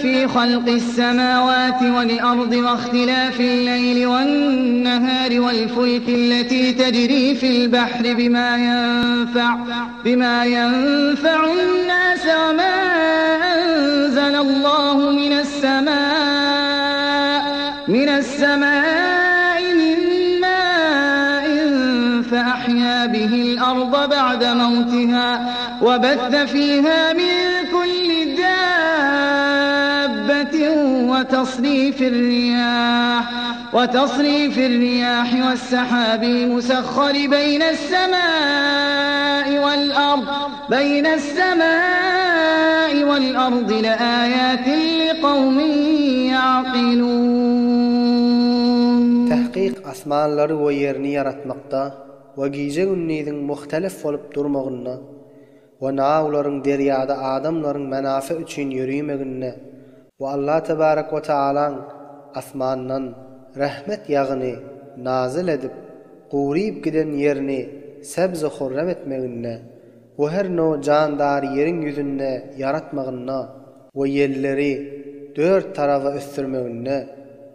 fi halqis-semawati wal-ardy we ihtilafil-leýli wan-nahari wal-fulkilleti tejri fil-bahri bima ýenfe'u bima ýenfe'un-nase we ma enzelallahu mines-semai mines-semai min ma'in fe-ahýa bihil-arda ba'de mewtiha we bethe fiha min kulli dabbetin we tasrifir-riýah we tasrifir-riýahi wes-sahabil musahhari beýnes-semai wal-ard beýnes-semai wal-ardy le-aýatin li-kawmin ýa'kilun. Tahkyk asmanlary we ýerini ýaratmakda we gije-gündiziň muhtelif bolup durmagynda we nawlaryň derýada adamlaryň menafy üçin ýörimeginde we Allah tebarek we taalaň asmandan rehmet ýagyny nazyl edip guryp giden ýerini sebz-u-hurrem etmeginde we her now jandary ýeriň ýüzünde ýaratmagynda we ýelleri dört taraba ösdürmeginde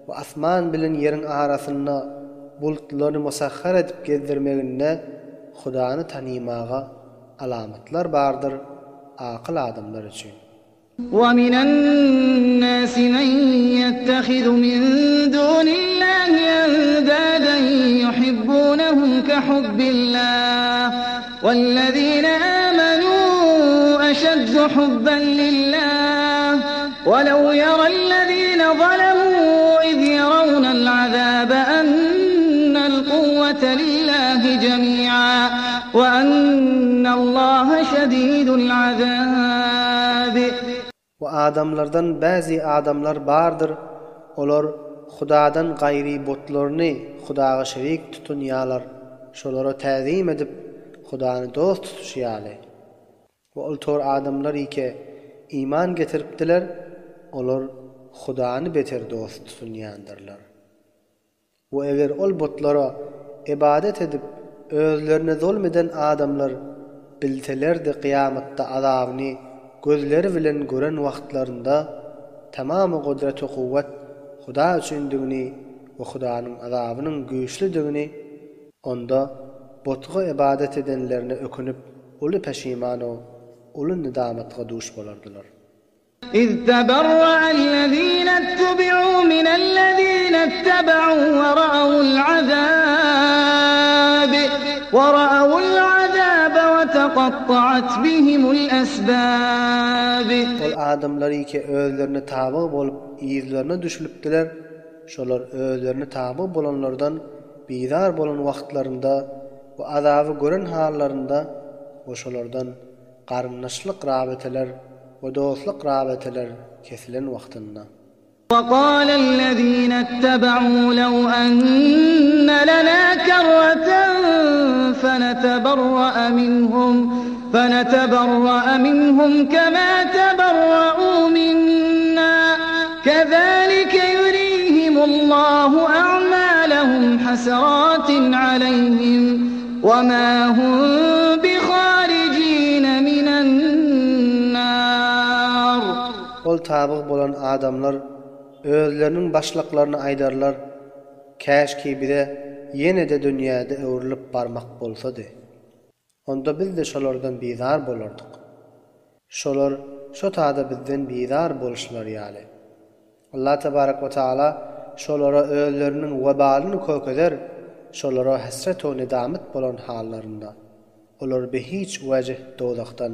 we asman bilen ýeriň arasynda bultlary musahhar edip gezdirmeginde Hudany tanymaga alamatlar bardyr akyl adamlar üçin. وَمِنَ النَّاسِ مَن يَتَّخِذُ مِن دُونِ اللَّهِ أَندَادًا يُحِبُّونَهُمْ كَحُبِّ اللَّهِ وَالَّذِينَ آمَنُوا أَشَدُّ حُبًّا لِلَّهِ وَلَوْ يَرَى الَّذِينَ ظَلَمُوا إِذْ يَرَوْنَ الْعَذَابَ أَنَّ الْقُوَّةَ لِلَّهِ جَمِيعًا وَأَنَّ اللَّهَ شَدِيدُ الْعَذَابِ. We adamlardan bäzi adamlar bardyr, olar Hudadan gaýry butlaryny Hudaga şerik tutunýarlar, şolara täzim edip, Hudany dost tutuşy ýaly. We ol tor adamlar ike iman getiripdiler, olar Hudany beter dost tutunýandyrlar. We eger ol butlara ybadat edip özlerine zulm eden adamlar bilselerdi kyýamatda azabyny gözleri bilen gören wagtlarynda tamamy gudrat-u-kuwwat Huda üçindigini we Hudanyň azabynyň güýçlüdigini onda butga ybadat edenlerine ökünip uly peşiman-u uly nedamatga duş bolardylar. Iz teberra'ellezine ittubi'u minellezine ittebe'u ve ra'evul azab ve ra'evul azabe ve teqatta'at bihimul esbab. Ol adamlar ki özlerine tabyg bolup yzlaryna düşülipdiler, şolar özlerine tabyg bolanlardan bizar bolan wagtlarynda we azaby gören hallarynda we şolardan garyndaşlyk rabytalar we dostluk rabytalar kesilen wagtynda. وَقَالَ الَّذِينَ اتَّبَعُوا لَوْ أَنَّ لَنَا كَرَّةً فَنَتَبَرَّأَ مِنْهُمْ فَنَتَبَرَّأَ مِنْهُمْ كَمَا تَبَرَّءُوا مِنَّا كَذَٰلِكَ يُرِيهِمُ اللَّهُ أَعْمَالَهُمْ حَسَرَاتٍ عَلَيْهِمْ وَمَا هُمْ بِخَارِجِينَ مِنَ النَّارِ. Ol tabyg bolan adamlar özleriniň başlyklaryna aýdarlar, Käşki bize ýene-de dünýäde öwrülip barmak bolsady. Onda biz-de şolardan bizar bolardyk. Şolar şo tada bizden bizar boluşlary ýaly. Allah tebarek we taala şolara özleriniň webalyny kökezer, şolara hesret-u nedamet bolan hallarynda, olar bi hiç wejh dowzahdan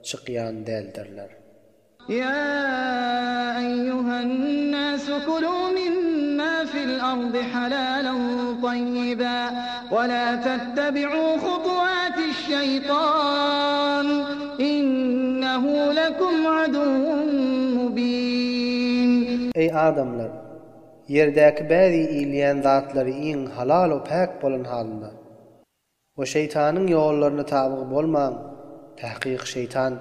çykýan däldirler. Ýa eýýuhen-nasu kulu mimma fil-ardy halalan taýýiba we la tettebi'u hutuwatiş-şeýtan innehu lekum aduwwun mubin. Eý adamlar! Ýerdäki bäzi iýilýän zatlary iýiň halal-u päk bolan halynda. We şeýtanyň ýollaryna tabyg bolmaň, takyk şeýtan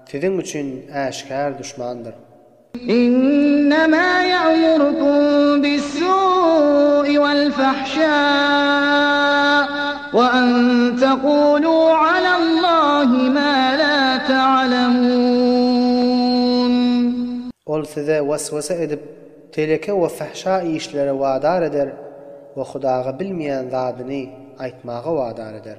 siziň üçin äşgär duşmandyr. Innemâ ýa'murukum bis-sû'i wal-fahşâ we an tekulû alallâhi mâ lâ ta'lemûn. Ol size waswasa edip, teleke we fahşa işlere wadar eder we Hudaga bilmeýän zadyny aýtmaga wadar eder.